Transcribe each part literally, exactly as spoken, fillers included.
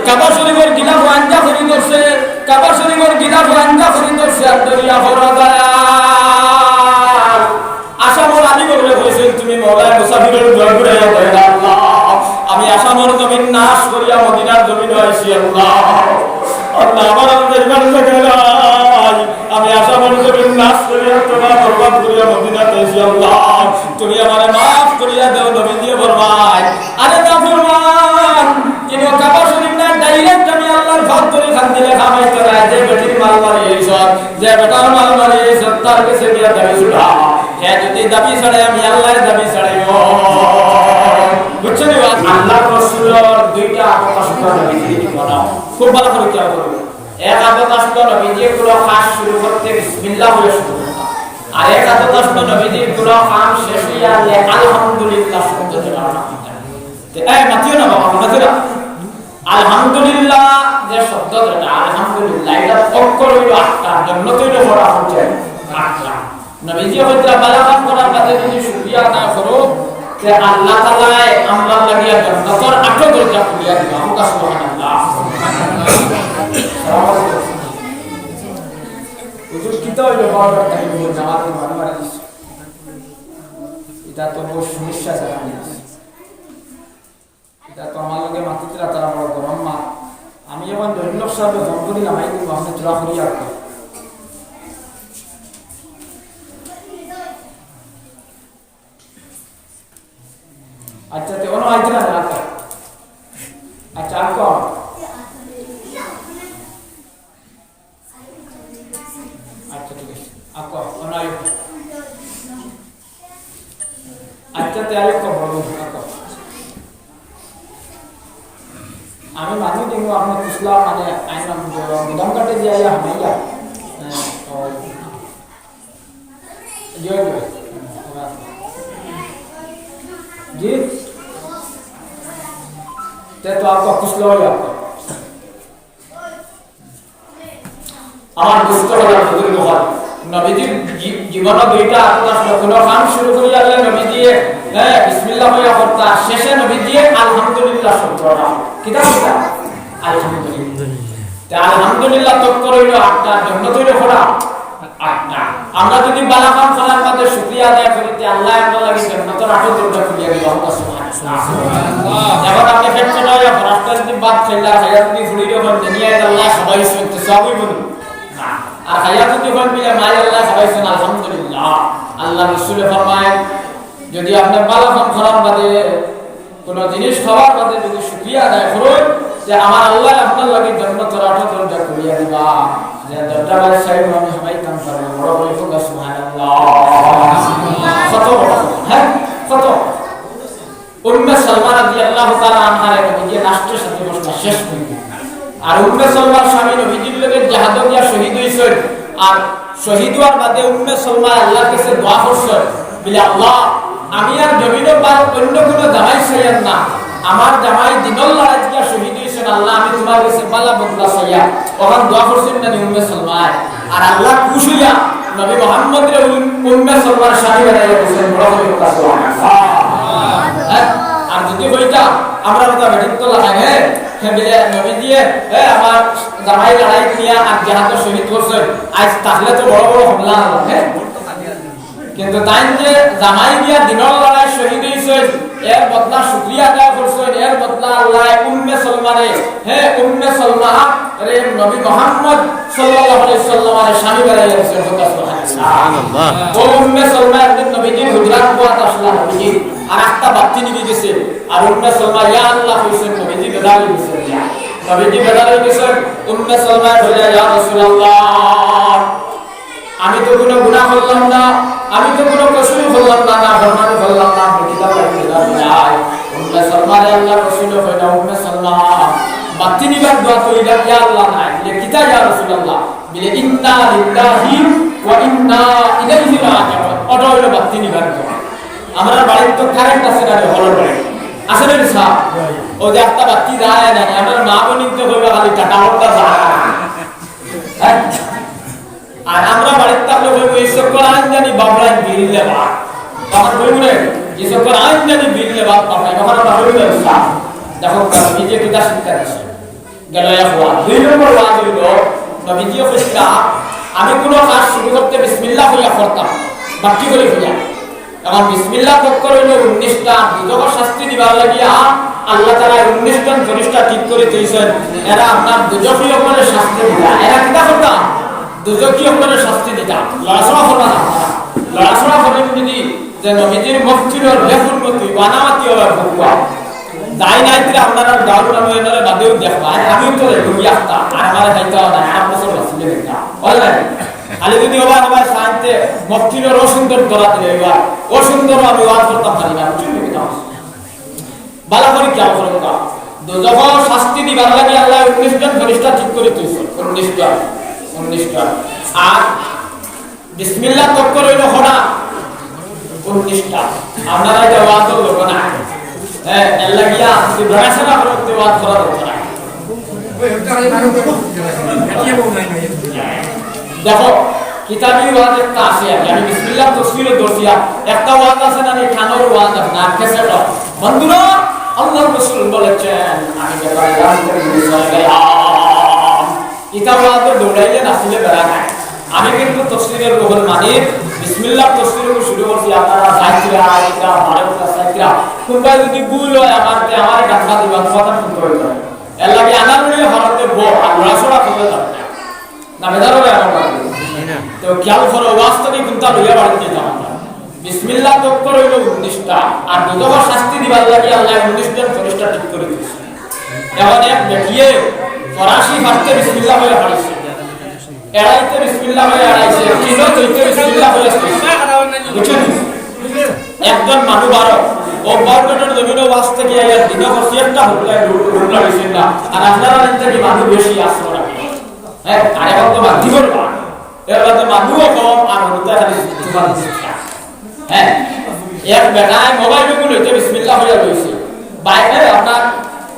কাবা শরীফর গিলাফ আঞ্জা করি ধরছে, কাবা শরীফর গিলাফ আঞ্জা করি ধরছে, আর ধরিয়া ফরমায়, আসামর আলী বগরে কইছইন, "তুমি মওলায় মুসাফিরর দোয়া করিয়া দেও না আল্লাহ, আমি আসামর জমিন নাশ করিয়া মদিনার জমিনো আইছি আল্লাহ, আল্লাহ আমার আর যাইবার জাগা নাই।" আমি আসামর জমিন নাশ করিয়া, তবাহ বরবাদ করিয়া মদিনাত আইছি আল্লাহ। তুমি আমারে মাফ করিয়া দেও, নবীজিয়ে ফরমাইন। আরে না ফরমান, ইনো কাবা শরীফ না, direct আমি আল্লাহর ফাত ধরি খান দিলে খামাইতো নায়, যে বেটির মাল মারি আইছস, যে বেটার মাল মারি আইছস, তার গেছে গিয়া দাবি ছুড়া। হে যদি দাবি ছাড়ে, আমি আল্লায় দাবি ছাড়াইমু। বুঝছো নি? আল্লাহর রসুলর দুইটা আতর আসলো নবীজির জীবনো। খুব ভালা করি খেয়াল করো। এক আতর আসলো নবীজিয়ে কুলো কাজ শুরু করতে বিসমিল্লাহ বলে শুরু করতা। আর এক আতর আসলো নবীজির কুলো কাম শেষ অইয়া আলহামদুলিল্লাহ শব্দ যেটা আমরা কইতাম। তে, এই মাতিও না বাবা, মাতিও না। আলহামদুলিল্লাহ যে শব্দ যেটা, আলহামদুলিল্লাহ, ইটার অক্ষর অইলো আটটা, জন্নত অইলো করা হচ্ছে আটটা। নবীজিয়ে কইতরা, "বালা কাম করার বাদে যদি শুকরিয়া আদায় করো, তে আল্লাহ তাআলায় আমরার লাগিয়া জন্নতর আটো দরজা খুলিয়া দিবা।" কউক্কা সুবহানাল্লাহ। হুজুর, কিতা অইলো বারবার তাই বলবো, জামাতে মারামারি দিছে। ইটা তো বড় সমস্যা জানা গেছে। ইটা তো আমার লগে মাতিতরা, তারা বড় গরম মা। আমি এখন দৈন্য সাহেব ফোন করি, লামাই দিব, আপনি চূড়া করি আর কি। আচ্ছা, তে অনো আইতরা না, আচ্ছা। আচ্ছা, আর কম। আচ্ছা, ঠিক আছে। আকো, অনায়ো। আচ্ছা, তে আয়ো কো, বলো, আকো। আমি মানু দিমু, আপনি কুশলা, মানে, আইনাম, গুদাম কাটে যে আইয়া, হামাইয়া। হ্যাঁ, ও। জি, জি। জি। তে তো আকো, কুশলা অইয়া আকো। আমার দুষ্ট হলার হুজুর মহল, নবীজির জী-, জীবনে দুইটা আতর আসলো, কোনো কাম শুরু করি আনলে নবীজিয়ে, হ্যাঁ, বিসমিল্লাহ কইয়া করতা, শেষে নবীজিয়ে আলহামদুলিল্লাহ শব্দটা। কিতা কিতা? আলহামদুলিল্লাহ। তে আলহামদুলিল্লাহ তক্কর অইলো আটটা, জন্নত অইলো কয়টা? আটটা। আমরা যদি বালা কাম করার বাদে শুকরিয়া আদায় করি, তে আল্লাহ আমরা লাগি জন্নতর আটো দরজা খুলিয়া দিবা। সুবহানাল্লাহ। এখন আপনি পেট ফাটা অইয়া ফরাসটা যদি ভাত খাইলা, খাইয়া যদি ফুড়ি যখন জানিয়ে আল্লাহ সবাই শুনতে সবই বলুন। আর খাইয়া যদি হয় মিলে, "মাই আল্লাহ খাওয়াইছেন, আলহামদুলিল্লাহ।" আল্লাহ রসুলে ফরমায়, যদি আপনি বালা কাম করার বাদে, কোনো জিনিস খাওয়ার বাদে যদি শুকরিয়া আদায় করইন, যে আমার আল্লাহ আপনার লাগি জন্নতর আটো দরজা খুলিয়া দিবা, যে দরজা বাদে সাহেব আমি হামাইতাম পারবো, বড় বড় হোক, সুবহানাল্লাহ। কত বড়, হ্যাঁ? কত? উম্মে সালমা রাদিয়াল্লাহু তাআলা আনহারে নবীজি রাষ্ট্রের সাথে ঘোষণা শেষ করি। আর উম্মে সালমার স্বামী নবীজির লগে জেহাদো গিয়া শহীদ অইছইন। আর শহীদ অওয়ার বাদে উম্মে সালমা আল্লাহর কাছে দোয়া করছইন, বলে, "আল্লাহ, আমি আর জমিনো পার অন্য কোনো জামাই চাইয়ার না, আমার জামাই দিনর লড়াইত গিয়া শহীদ অইছইন, আল্লাহ, আমি তুমার কাছে বালা বদলা চাইয়ার।" অখান দোয়া করছইন না নি উম্মে সালমায়? আর আল্লাহ খুশ অইয়া নবী মুহাম্মদরে উম-, উম্মে সালমার স্বামী বানাইয়া দিছইন, বড় করি কথা সুবহানাল্লাহ। হ্যাঁ? আর যদি কইতা, আমরা কথা বেঠিক তো লাগাই, হ্যাঁ? হ্যাঁ, বলে নবীজিয়ে, হ্যাঁ, আমার জামাই লড়াইত নিয়া আর জেহাদো শহীদ করছইন, আইজ তাহলে তো বড় বড় হামলা অইলো, হ্যাঁ? কিন্তু তাইন যে জামাই গিয়া দিনর লড়াইত শহীদ অইছইন, এর বদলা শুকরিয়া আদায় করছইন, এর বদলা আল্লাহ উম্মে সালমারে, হে উম্মে সালমারে নবী মুহাম্মদ সাল্লাল্লাহু আলাইহি ওয়াসাল্লামরে স্বামী বানাইয়া দিছইন। সুবহানাল্লাহ। ও উম্মে সালমা একদিন নবীজির হুজরাত বওয়াত আছলা নবীজি, আর একটা বাত্তি নিভি গেছে, আর উম্মে সালমা ইয়া আল্লাহ কইছইন, নবীজি বেজার অই গেছইন। নবীজি বেজার অই গেছইন, উম্মে সালমায় কইলা, "ইয়া রাসূলুল্লাহ, আমি তো কোনো গুনাহ করলাম না, আমি তো কোনো কসুর করলাম না, নাফরমানি করলাম না, আমি কিতা পাইলাম নাই?" উম্মে সালমারে আল্লাহর রাসূলে কইলা, "উম্মে সালমা, বাত্তি নিবার দোয়া তো ইলা ইয়া আল্লাহ নায়, ইলা কিতা ইয়া রাসূলুল্লাহ?" বলে, "ইন্না লিল্লাহি ওয়া ইন্না ইলাইহি রাজিউন।" ওটা অইলো বাত্তি নিবার দোয়া। আমরার বাড়িত তো কারেন্ট আছে না রে, হলর বাড়িত। আছে না রে সাব? অউ যে একটা বাত্তি যায় না, আমরার মা বইন তো কইবা খালি টাটা হলটা যায়। হ্যাঁ? আর আমরা বাড়িত থাকলে কইবো, "এই চক্কর আইন জানি বাবরাইন বিল লেবা।" আমার বইন রে, "এই চক্কর আইন জানি বিল লেবা, বাবরাইন।" আমার বাবা বইন রে, সাব। দেখো, এই যে কিতা শিক্ষা দিছে। গেল এক ওয়াজ। দুই নম্বর ওয়াজ অইলো, নবীজিয়ে কইছলা, "আমি কুনু কাজ শুরু করতে বিসমিল্লাহ কইয়া করতাম, বাক্কি করি কইয়া।" এখন বিসমিল্লাহ অক্ষর অইলো উনিশটা, দুজখর শাস্তি দিবার লাগিয়া আল্লাহ তাআলা উনিশ জন ফেরেশতা ঠিক করি থইছইন। এরা আপনার দুজখি অকলরে শাস্তি দিতা। এরা কিতা করতা? দুজখি অকলরে শাস্তি দিতা। লড়াচড়া করবা না। লড়াচড়া করলে যদি যে নবীজির মসজিদর লেখুর মতো বানাওয়াতি অইবা ভুকুয়া। যাই নাই তিরা আপনারা গাউর মানুষ এনারে বাদেও দেখবা। আরে আমিও তো রেডি আস্তা। আর আমারে খাইতে হবে না। আর বছর বাঁচলে দেখতা। বলে না? খালি যদি ওবা, ওবা সাইতে মসজিদর অসুন্দর ধরা দিলে এবার অসুন্দর আমি ওয়াজ করতাম পারি না। বুঝলি না? ভালো করে খেয়াল করুন না। দুজখর শাস্তি দিবার লাগি আল্লাহ উনিশ জন ফেরেশতা ঠিক করি থইছইন। উনিশ জন। উনিশ জন। আর বিসমিল্লাহ অক্ষর অইলো কয়টা? উনিশটা। আপনারা এটা ওয়াজ করলে না। হ্যাঁ, এর লাগিয়া যদি বেড়াশোনা করতে ওয়াজ করা দরকার নাই। দেখো, কিতাবি ওয়াজ একটা আছে আর কি। আমি বিসমিল্লাহ তফসিরও ধরছি আর একটা ওয়াজ আছে না, আমি কানোর ওয়াজ আছে না, ক্যাসেট। বন্ধুরা, আল্লাহর রাসূল বলেছেন, আমি যখন রাস্তায় গেলাম, ইটা ওয়াজে দৌড়াইলে নাচিলে বেড়া নাই। আমি কিন্তু তফসিরের বহুল মানি, বিসমিল্লাহ তফসির শুরু করছি, আপনারা যাইছিলা, আইছিলা, ভারতরা যাইছিলা। কোনবায় যদি ভুল হয়, আমার, আমার গান দিবা, কথা শুনতে হইতো। এর লাগি আনার নিয়ে ভারতে বো, আর লড়াচড়া করতে যাবে না। না, বেজার হবে আমার বাড়ি। তো খেয়াল করো, ওয়াজ থেকে কোনটা লইয়া বাড়িতে যেতাম আমরা। বিসমিল্লাহ অক্ষর অইলো উনিশটা, আর দুজখর শাস্তি দিবার লাগি আল্লাহ উনিশ জন ফেরেশতা ঠিক করি দিছে। এখন এক বেটিয়ে ফরাসি ফাড়তে বিসমিল্লাহ কইয়া ফাড়ছে, এড়াইতে বিসমিল্লাহ কইয়া এড়াইছে, চিনো ধইতে বিসমিল্লাহ কইয়া ধইছে। বুঝছেন? একজন মানুষ বারো, ও বারো মিনিটের জমিনে ওয়াজ থেকে আইয়া দিনে করছি একটা হুকুম, হুকুম লাগাইছেন না। আর আপনারা নিতে কি মানুষ বেশি আসলো না? হ্যাঁ, আর এখন তো বাদ দিব না। এর বাদে মানুষও কম, আর হইতে খালি তোমার দিচ্ছা। হ্যাঁ, এক বেটায় মোবাইল বেগুন হইতে বিসমিল্লাহ হইয়া লইছে। বাইরে আপনার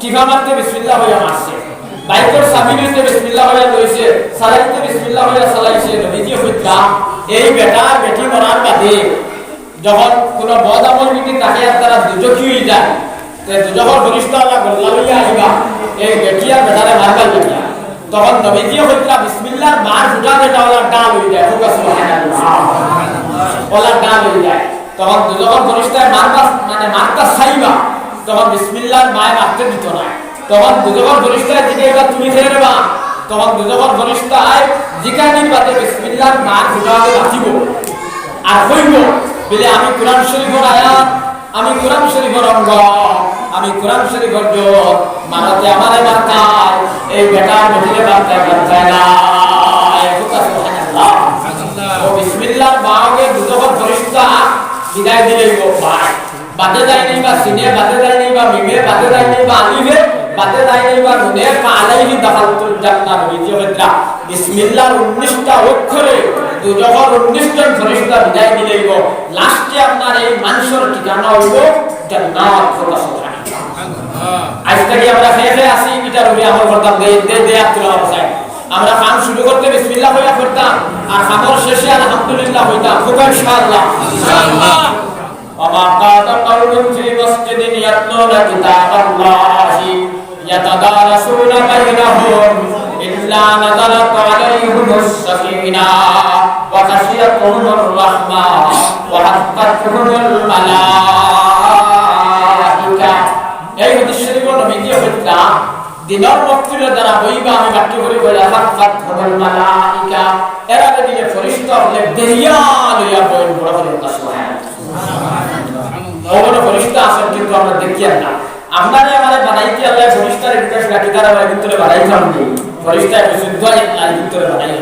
টিপা মারতে বিসমিল্লাহ হইয়া মারছে। বাইকের চাবি লইতে বিসমিল্লাহ হইয়া লইছে। চালাইতে বিসমিল্লাহ হইয়া চালাইছে। নবীজি কইতা, এই বেটার বেটি মরার বাদে যখন কোনো বদ আমল যদি থাকে আর তারা দুজখি হয়ে যায়, তে দুজখর ফেরেশতা আল্লাহ গল্লা লইয়া আইবা, এই বেটি আর বেটারে মারবার লাগিয়া। তখন নবীজিয়ে কইতরা, "বিসমিল্লাহর মার ফুটা যেটা ওলা ডাল হয়ে যায়।" হোক সুবহানাল্লাহ। ওলা ডাল হয়ে যায়। তখন দুজখর ফেরেশতায় মারতা, মানে মারতা চাইবা, তখন বিসমিল্লাহর মায় মারতে দিত না। তখন দুজখর ফেরেশতায় জিগাইবা, "তুমি কে রে বা?" তখন দুজখর ফেরেশতায় জিকানির বাদে বিসমিল্লাহর মার ফুটা মাতিব। আর কইব, বলে, "আমি কোরআন শরীফর আয়াত, আমি কোরআন শরীফর অঙ্গ, আমি কোরআন শরীফর জোর, মারাতে আমারে মারতায়, এই বেটার মধ্যে মারতায়, মারতায় না।" এই কথা সুবহানাল্লাহ। ও বিসমিল্লাহর বাগে দুজখর ফেরেশতা বিদায় দিলে গো ভাই। বাদে যায়নি বা সিনে, বাদে যায়নি বা মিমে, বাদে যায়নি বা আলিফে, বাদে যায়নি বা নুনে, "ফাআলাইহি দাখালতুল জান্নাহ", নবীজি কইতরা। বিসমিল্লাহর উনিশটা অক্ষরে দুজখর উনিশ জন ফেরেশতা বিদায় দিলে গো, লাস্টে আপনার এই মানুষের ঠিকানা হইব জান্নাত। কথা সুবহানাল্লাহ। আজ থেকে আমরা খেয়ে খেয়ে আসি, এটার উপরে আমল করতাম, দে, দে, দে, আব্দুল আহাদ হোসেন। আমরা কাম শুরু করতে বিসমিল্লাহ হইয়া করতাম, আর কামর শেষে আলহামদুলিল্লাহ হইতাম। খুব ইনশাআল্লাহ। ইনশাআল্লাহ। وما قعد قوم في مسجد يتلون كتاب الله يتدارسونه بينهم إلا نزلت عليهم السكينة وغشيتهم الرحمة وحفتهم الملائكة। এই হাদিস শরীফ নবীজি কইতরা, দিনর মকফিলে যারা বইবা, আমি বাক্য করি বলে, "হাফাতহুমুল মালাইকা", এরা দিলে ফেরেশতা অকলে দেহিয়া লইয়া বইন। বড় করে কথা সুবহানাল্লাহ। ওগুলো ফেরেশতা আছেন, কিন্তু আমরা দেখি না। আপনারে আমারে বানাইতে আল্লাহ ফেরেশতারে বিকাশ রাখি, তারা আমার ভিতরে বানাইতাম নেই। ফেরেশতা একটু শুদ্ধ আল্লাহ ভিতরে বানাই।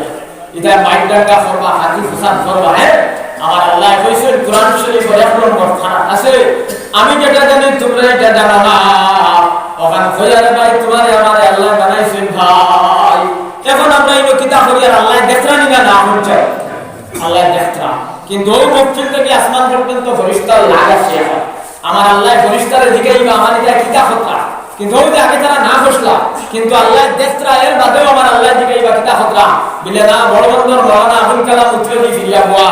এটা মাইক ডাকা করবা, হাতি ফুসাদ করবা, হ্যাঁ? আমার আল্লাহ কইছেন কোরআন শরীফের এক নম্বর খারাপ আছে। আমি যেটা জানি তোমরা এটা জানো না। ওখান কইয়ারে ভাই, তোমারে আমারে আল্লাহ বানাইছেন ভাই। এখন আমরা এই কিতা করি আর আল্লাহ দেখরা নি না, না হন চাই। আল্লাহ দেখরা। কিন্তু ওই মকফিল থেকে আসমান পর্যন্ত ফেরেশতার লাগ আছে এখন। আমার আল্লাহ ফেরেশতারে জিগাইবা, আমার এটা কিতা কথা? কিন্তু ওই যে আগে তারা না বসলা, কিন্তু আল্লাহ দেখরা, এর বাদেও আমার আল্লাহ জিগাইবা কিতা কথা? বলে না, বড় বন্দর মৌলানা আবুল কালাম উত্তরে দি ফিরিয়া হওয়া।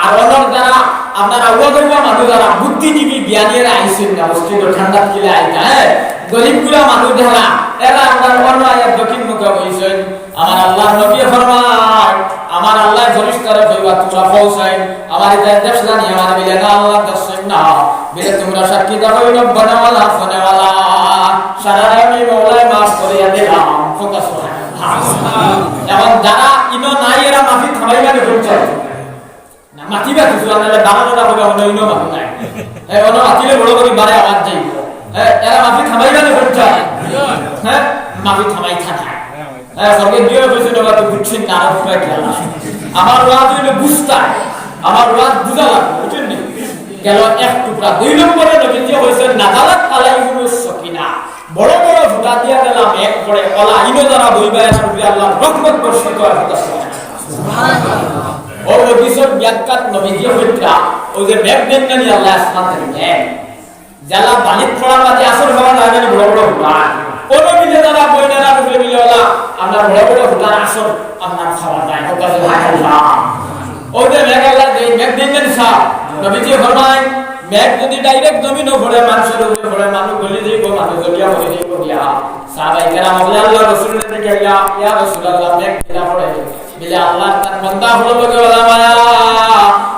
আর অনর যারা আপনারা ওয়াজওয়া মানুষ যারা বুদ্ধিজীবী জ্ঞানীরা আইসেন না, মসজিদ ঠান্ডা কিলে আইতা, হ্যাঁ? গরিব গুলা মানুষ যারা, এরা আমরা অন্য আয়াত কইছইন, আমার আল্লাহর নবী ফরমায়, আমার আল্লায় ফিরিস্তারে কইবা, "তুমরা কও চাইন, আমার ইতা দেখছইন নি, আমার?" বিলে, "না আল্লাহ, দেখছইন না।" বিলে, "তুমরা সাক্ষী থাকো, ইনো বনেওয়ালা, ফনেওয়ালা, সারারে আমি মওলায় মাফ করিয়া দিলাম।" কউক্কা সুবহানাল্লাহ। এখন যারা ইনো নাই, এরা মাফি থামাইবা নি কইছইন? না, মাতিবা কিছু, আর নাইলে বারো জন কইবা, "অনো ইনো মাফি নাই।" এ, অনো মাতিলে বড় করি বারে আওয়াজ যাইবো। এ, এরা মাফি থামাইবা নি কইছইন? হ্যাঁ, মাফি থামাইতা নায়। হ্যাঁ, স্বর্গে গিয়া কইছইন, "ওরা তো বুঝছইন না, আর পুরা খেলা।" আমার ওয়াজ অইলো বুঝতা, আমার ওয়াজ বুঝা লাগবো, বুঝছইন নি? গেল এক টুকরা। দুই নম্বরে নবীজি কইছইন, "নাজালাত আলাইহিমুস সাকিনা।" বড় বড় ফুটা দিয়া গেলাম, এক পড়ে ওলা ইনো যারা বইবা, এরার উপরে আল্লাহর রহমত বর্ষিত হয়। ও হাদিসর ব্যাখ্যাত নবীজি কইরা, ওই যে মেঘ দেইন না নি আল্লায় আসমান থাকি মেঘ, যেলা বালিত পড়ার মাঝে আসর হওয়া যায় না নি বড় বড় ফুটা। ও নবীজি যারা বইন এরার উপরে মিলে ওলা, আপনার বড় বড় ফুটার আসর আপনার খাওয়া যায়। কউক্কা সুবহানাল্লাহ। ও যে মেঘ আল্লায় দেইন, মেঘ দেইন না নি সাব? নবীজি ফরমায়, মেঘ যদি direct জমিনো পড়ে, মানষর উপরে পড়ে, মানুষ গলি যাইবো, মানুষ জ্বলিয়া মরি যাইবো গিয়া। সাহাবায়ে কেরাম বলে, আল্লাহর রসুলরে জিগাইলা, "ইয়া রাসূলুল্লাহ, মেঘ কিলা পড়ে?" বিলে, আল্লাহর তান বান্দা অকলর লগে ওলা মায়া,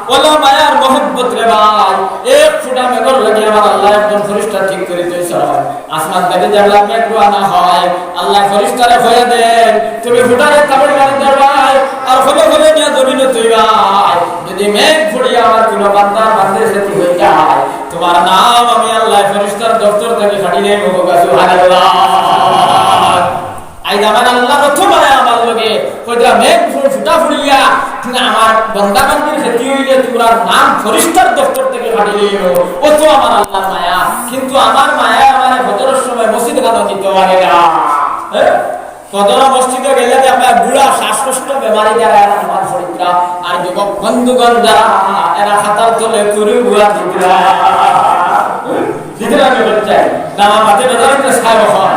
ওলা মায়ার মহব্বত রে ভাই, এক ফুটা মেঘর লাগি আমার আল্লায় একজন ফিরিস্তা ঠিক করি থইছইন। আসমান থাকি যেলা মেঘ রওয়ানা হয়, আল্লায় ফিরিস্তারে কইয়া দেইন, "তুমি ফুটারে থাবড় মারি ধরবায়, আর খবে খবে নিয়া জমিনো থইবায়। যদি মেঘ পড়িয়া আমার কুনু বান্দার বান্দির ক্ষতি অই যায়, তুমার নাম আমি আল্লায় ফিরিস্তার দপ্তর থাকি কাটি লইমু।" কউক্কা সুবহানাল্লাহ। আইজ আমার আল্লাহর অত মায়া আমার লগে, কইরা মেঘ ফু-, ফুটা ফুড়িয়া, না, আমার বান্দা বান্দির ক্ষতি অইলে তুমার নাম ফিরিস্তার দপ্তর থাকি কাটি লইবো। অত আমার আল্লাহর মায়া। কিন্তু আমার মায়ায় আমারে ফজরর সময় মসজিদ খানো নিতো পারে না। হ্যাঁ? ফজরো মসজিদো গেলে দেখবায় বুড়া শ্বাসকষ্ট বেমারি যারা এরা নামাজ পড়িতরা, আর যুবক বন্ধুগণ যারা এরা খাতার তলে কুরু বুয়া দিতরা। দিতরা আমি বলতে চাই। না, আমার মাঝে বেজার হইতে সাহেব হন।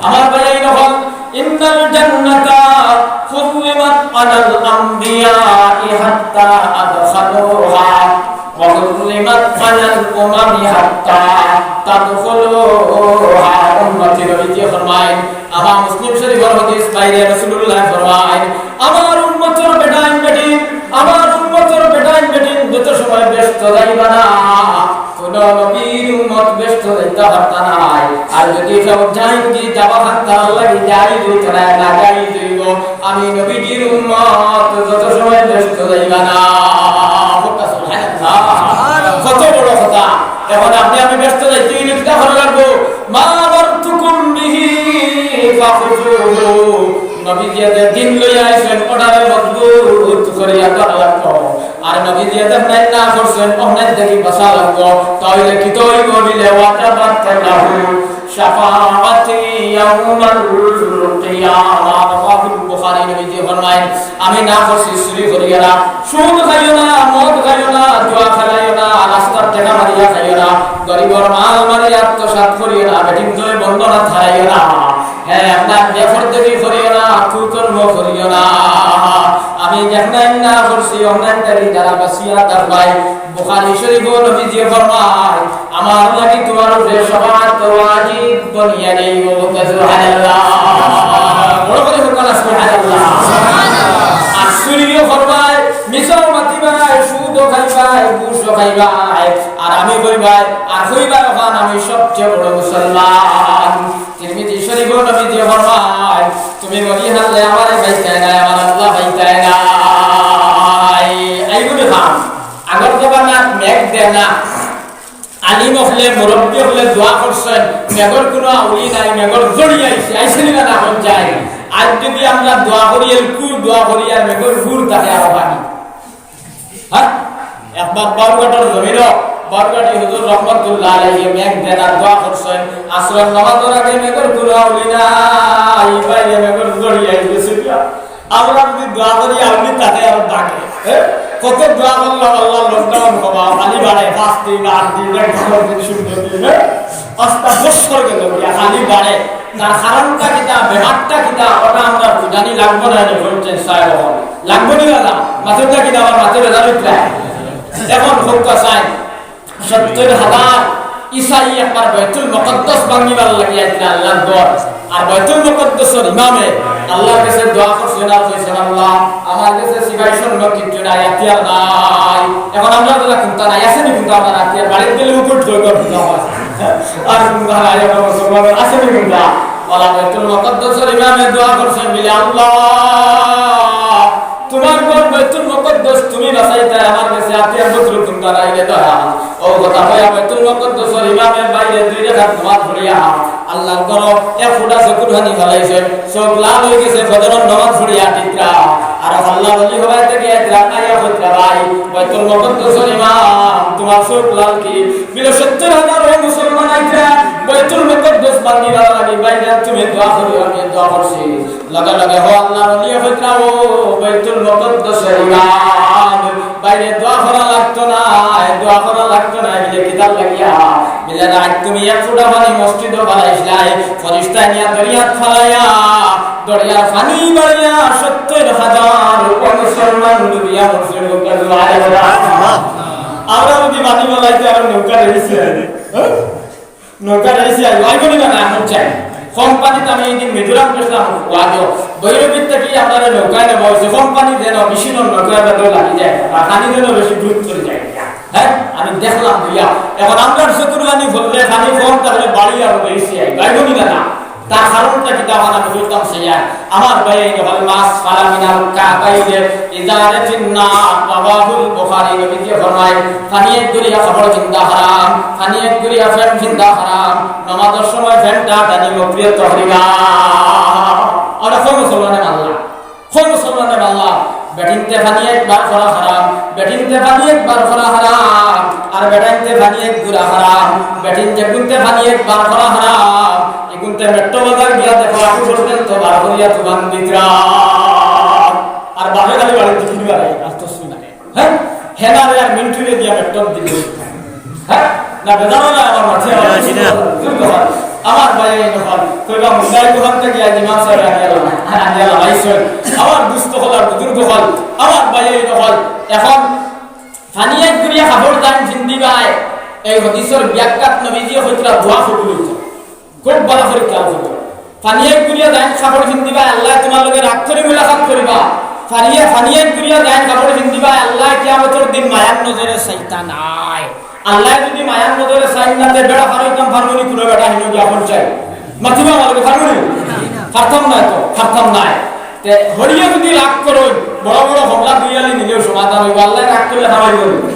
আমার ভাই এই রকম, "ইন্নাল জান্নাতা হুররিমাত আলাল আম্বিয়াই হাত্তা আদখালুহা, ওয়া হুররিমাত আলাল উমামি হাত্তা তাদখুলুহা।" উম্মতি নবীজি ফরমাইন, আমার মুসলিম শরীফর হাদিস বাইরে রাসূলুল্লাহ ফরমাইন, আমার উম্মতর বেটাইন বেটিন, আমার উম্মতর বেটাইন বেটিন যত সময় বেহেস্তো যাইবা না, কুনু নবীর উম্মত বেহেস্তো যাইতা পারতা নায়। আর যদি কেউ যাইন কি যাবা পারতা নায়, লাগি যাইজ অইতো নায়, না যাইজ অইবো। আমি নবীজির উম্মত যত সময় বেহেস্তো যাইবা না। কউক্কা সুবহানাল্লাহ। কত বড় কথা। এখন আপনে আমি বেহেস্তো যাইতে অইলে কিতা করা লাগবো? মা আমারতুকুম বিহি ফাখুযুহু। নবীজিয়ে যে দিন লইয়া আইছইন, অটারে মজবুত করিয়া ধরা লাগবো। আর নবীজিয়ে যেখান না করছইন, অখান থাকি বাঁচা লাগবো। তাইলে কিতা অইবো? বিলে ওয়াজাবাত লাহু শাফাআতি ইয়াউমাল কিয়ামা। রাওয়াহুল বুখারী। নবীজি ফরমাইন, আমি না করছি চুরি করিও না, সুদ খাইও না, মদ খাইও না, জুয়া খেলাইও না, রাস্তার টেকা মারিয়া খাইও না, গরিবর মাল মারিয়া আত্মসাৎ করিও না, বেটিন্তরে বন্দনাত হারাইও না। হ্যাঁ, আপনার বেপরদেবি করিও না, কুকর্ম করিও না। আমি যেখান না করছি, অখান থাকি যারা বাঁচিয়া থাকবায়, বুখারী শরীফো নবীজিয়ে ফরমাইন, আমার লাগি তুমার উপরে শাফাআত ওয়াজিব বনিয়া যাইবো। সুবহানাল্লাহ। বড় করি কউক্কা না, সুবহানাল্লাহ। আর চুরিও করবায়, মিছাও মাতিবায়, সুদও খাইবায়, ঘুষও খাইবায়, আর আমি কইবায়, আর কইবায় অখান আমি সবচেয়ে বড় মুসলমান। তিরমিজি শরীফো নবীজিয়ে ফরমাইন, তুমি মরি হারলে আমারে পাইতায় নায়, আমার আল্লাহ পাইতায় নায়। এইগুলি কাম। আগর জমানাত মেঘ দেয় না, আলিম অকলে, মুরব্বি অকলে দোয়া করছইন, মেঘর কুনু আউলি নাই, মেঘর ঝড়ি আইছে, আইছে নি না, অখন যায়। আইজ যদি আমরা দোয়া করি, এলকু দোয়া করি, আর মেঘর ঝড় থাকে আরো পানি। হ্যাঁ? একবার বাউরঘাটর জমিনো, বাউরঘাটি হুজুর রহমতুল্লাহ আলাইহি মেঘ দেনার দোয়া করছইন, আসরর নামাজর আগে মেঘর কুনু আউলি নাই, বাইরে মেঘর ঝড়ি আইছে। আমরা যদি দোয়া করি, আউলি থাকে আরো ডাকে। হ্যাঁ? কত দোয়া করলাম, আল্লাহ lockdown কমাও, খালি বাড়ে, পাঁচ দিন, আট দিন, এগারো দিন, শূন্য দিন, হ্যাঁ? আস্তা বছর গেল, ইয়া খালি বাড়ে। তার কারণটা কিতা, ব্যাপারটা কিতা, ওটা আমরা বুঝানি লাগবো না, এটা বলছেন সাহেব এখন। লাগবো নি দাদা? মাথাটা কিতা, আমার মাথায় বেজার উঠলে। এখন হোক চাই, সত্তর হাজার ইসাই একবার বাইতুল মুকাদ্দাস ভাঙিবার লাগি আইতরা আল্লাহর ঘর। আর বাইতুল মুকাদ্দাসর ইমামে আল্লাহর কাছে দোয়া করছইন আর কইছইন, "আল্লাহ, আমার কাছে সিপাহী সৈন্য কিচ্ছু নাই, হাতিয়ার নাই।" এখন আমরা যেলা কুন্তা নাই, আছে নি কুন্তা আমরার হাতিয়ার? বাড়িত গেলে উকুট কই কর দিতে হয়। আর কুন্তা নাই, আমরা মুসলমানর আছে নি কুন্তা? অলা বাইতুল মুকাদ্দাসর ইমামে দোয়া করছইন বলে, "আল্লাহ, তুমার ঘর বাইতুল মুকাদ্দাস তুমি বাচাইতায়, আমার কাছে হাতিয়ার বন্দুক কুন্তা নাই রে দয়াল।" অউ কথা কইয়া বাইতুল মুকাদ্দাসর ইমামে বাইরে দুই রাকাত নামাজ পড়িয়া আল্লাহর ঘরো এক ফুটা চকুর পানি ফালাইছইন, চউখ লাল অইগেছে, ফজরর নামাজ পড়িয়া আটিত্রা। আর আল্লাহর ওলি হবায় থাকি আইত্রা, আইয়া কইত্রা, "ভাই, বাইতুল মুকাদ্দাসর ইমাম, তুমার চউখ লাল কি?" বলে, "সত্তর হাজার অউ মুসলমান আইত্রা, বাইতুল মুকাদ্দাস ভাঙ্গিবার লাগি, ভাইজান তুমি দোয়া করিও, আমি দোয়া করছি।" লগে লগে হউ আল্লাহর ওলিয়ে কইত্রা, "ও বাইতুল মুকাদ্দাসর ইমাম, ভাইরে দোয়া করা লাগতো নায়, দোয়া করা লাগতো নায়।" বলে, "কিতার লাগিয়া?" বলে, "রাইত তুমি এক ফুটা পানি মসজিদো ফালাইছলায়, ফিরিস্তায় নিয়া দরিয়াত ফালাইয়া, দরিয়ার পানি বাড়িয়া সত্তর হাজার অমুসলমান ডুবিয়া মরছে।" আমরা যদি পানি ফালাইতে, আমরা নৌকা রেখেছি, হ্যাঁ? নৌকা রেখেছি, আইবো নি না, না, এখন চাই। কোম্পানিত আমি এই দিন মিজোরাম গেছিলাম, ওয়াজো। ভৈরবীর থাকি আমরারে নৌকায় নেওয়া অইছে। কোম্পানি যেন মেশিনর নৌকার ভিতরে লাগি যায়, আর পানি যেন বেশি দ্রুত চলে যায়। হ্যাঁ, আমি দেখলাম বুঝিয়া। এখন আমরার চকুর পানি পড়লে, পানি কম থাকলে বাড়ি আরো বেশি আইবো, আইবো নি না, না? তার কারণটা কিতা? অখন আমি কইতাম চাইয়া, আমার ভাইয়াইন অকল, মা আসফালা মিনাল কাবাইনে ইজারে ফিন্নার, রাওয়াহুল বুখারী। নবীজিয়ে ফরমাইন, পানি এক গুড়িয়া কাপড় পিন্দা হারাম, পানি এক গুড়িয়া প্যান্ট পিন্দা হারাম, নামাজর সময় প্যান্টটা টানি মুখরে তহরিমা। আমরা কই মুসলমানে মানলা? কই মুসলমানে মানলা? বেটিন্তে পানি এক বার করা হারাম, বেটিন্তে পানি এক বার করা হারাম, আর বেটাইন্তে পানি এক গুড়া হারাম, বেটিন্তে কুন্তে পানি এক বার করা হারাম। ইগুনতে মেট্রো বাজার গিয়া দেখো, আটু পর্যন্ত বার করিয়া তুমান দিতরা। আর বাপে খালি বাড়িত টিফিন বাড়াই, আর তো শুনে। হ্যাঁ? হেনারে আর মিন্টুরে দিয়া মেট্রো দিল। হ্যাঁ? না, বেজার না, আমার মাঝে আমার জি, জি, না। বুজুর্গ অকল। আমার ভাইয়াইন অকল। কইবা মুন্ডাই দোকান থাকি আইজ ইমাম সাহেব আনিয়া লাগাই। আর আনিয়া লাগাইছইন। আমার দুস্ত অকল আর বুজুর্গ অকল। আমার ভাইয়াইন অকল। এখন পানি এক গুড়িয়া কাপড় দান জিন্দিবায়। এই হাদিসর ব্যাখ্যাত নবীজিয়ে কইতরা দোয়া কবুল অইতো। খুব ভালা করি খেয়াল করবা। পানি এক গুড়িয়া দান কাপড় জিন্দিবায়, আল্লায় তুমার লগে রাগ করি মুলাকাত করিবা। পানি এক, পানি এক গুড়িয়া দান কাপড় জিন্দিবায়, আল্লায় কিয়ামতর দিন মায়ার নজরে চাইতা নায়। আল্লায় যদি মায়ার নজরে চাইন না, তে বেড়া পার অইতাম পারমু নি কুনু বেটা হিনো গিয়া পৌঁছাই? মাতিবা আমার লগে পারমু নি? পারতাম নায় তো, পারতাম নায়। তে হরিয়ে যদি রাগ করইন, বড় বড় হমলা দুইয়ালি নিলেও সমাধান অইবো। আল্লায় রাগ করলে খাওয়াই বলবো।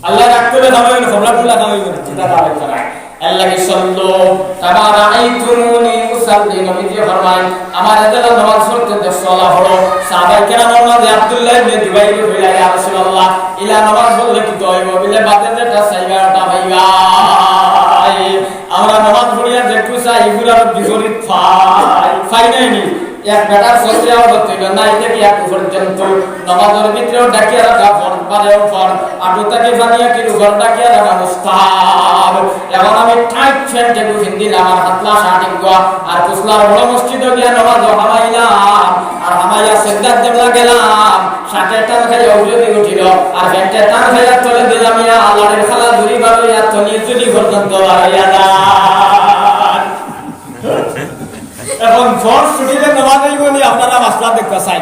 আল্লায় রাগ করলে খাওয়াই বলবো, হমলা টুলা খাওয়াই বলবো। চিন্তা করা অইতো নায়। এর লাগি সল্লু কামা রাআইতুমুনি উসাল্লি, নবীজিয়ে ফরমাইন, "আমারে যেলা নামাজ পড়তে দেখছো অলা পড়ো।" সাহাবায়ে কেরামর মাঝে আব্দুল্লাহ ইবনে জুবাইর কইলা, "ইয়া রাসূলুল্লাহ, ইলা নামাজ পড়লে কিতা অইবো?" বলে, "বাদে যেটা চাইবা ওটা পাইবা।" আমরা নামাজ পড়িয়া যেগু চাই, ইগুর আরো বিপরীত পাই। পাই নায় নি? এক বেটার সবচেয়ে আওরত অইলো না, ইটা কি একটু পর্যন্ত নামাজর ভিতরেও ঢাকিয়া রাখা ফরজ, বারেও ফরজ, আটু থাকি পানি আকির উপর ঢাকিয়া রাখা মুস্তাহাব। এখন আমি টাইট প্যান্ট এগু পিন্দিলাম, আর পাতলা শার্ট এগুয়া, আর কুসলার বড় মসজিদো গিয়া নামাজো হামাইলাম, আর হামাইয়া সিজদাত যেবলা গেলাম, শার্টে টান খাইয়া উপরেদি উঠিলো, আর প্যান্টে টান খাইয়া তলেদি লামিয়া, লাড়ির খালা জুড়ি বার অইয়া তলি চুলি পর্যন্ত বার অইয়া যায়। এখন ফরজ ছুটিলে নামাজ অইবো নি, আপনারা মাসলা দেখতা চাইন।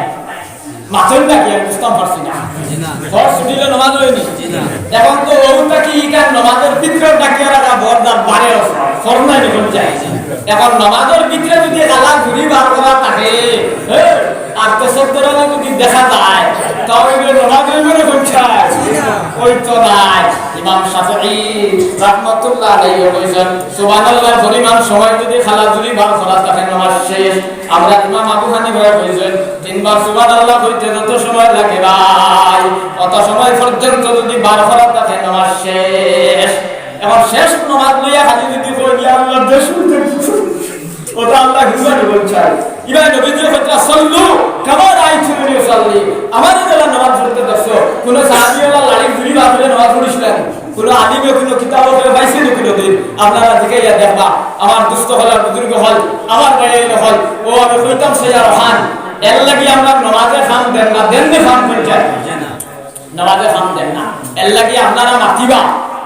মাতইন না কিয়া, আমি বুঝতাম পারছি না। জি না। ফরজ ছুটিলে নামাজ অইবো নি? জি না। এখন তো অউ থাকি ইখান নামাজর ভিতরে ডাকিয়া রাখা ফরজ আর বারেও ফরজ। ফরজ নায় নি, ফরজ যায়। এখন নামাজর ভিতরে যদি কালা জুড়ি বার করা থাকে, হ্যাঁ, আর তো সত্তর আলী যদি দেখা যায়, তাও অইলে নামাজ অইবো না, ফরজ যায়? অইতো নায়। ইমাম শাফিঈ রাহমাতুল্লাহ আলাইহি কইছইন, সুবহানাল্লাহর পরিমাণ সময় যদি কালা জুড়ি বার করা থাকে, নামাজ শেষ। আমরার ইমাম আবু হানিফায় কইছইন, তিনবার সুবহানাল্লাহ কইতে যত সময় লাগে ভাই, অত সময় পর্যন্ত যদি বার করা থাকে, নামাজ শেষ। এখন শেষ নামাজ লইয়া খালি যদি কই, "ইয়া আল্লাহ, দেশ উঠে দিছে।" ওটা আল্লাহ হিসাবে বলছে। ইবার নবীজিয়ে কইতরা, "সল্লু কামা রাআইতুমুনি উসাল্লি।" আমারে যেলা নামাজ পড়তে দেখছো, কুনু সাহাবী অলা লাড়ির জুড়ি বার করি নামাজ পড়ছিলা নি? কুনু আলিমে কুনু কিতাবো কেউ পাইছে নি কুনুদিন? আপনারা জিকাইয়া দেখবা, আমার দুস্ত অকল, বুজুর্গ অকল, আমার ভাইয়াইন অকল, অউ আমি কইতাম চাইয়ার অখান, এর লাগি আমরার নামাজে কাম দেইন না, দেইন নি কাম করি যায়। নামাজে কাম দেইন না। এর লাগি আপনারা মাতিবা,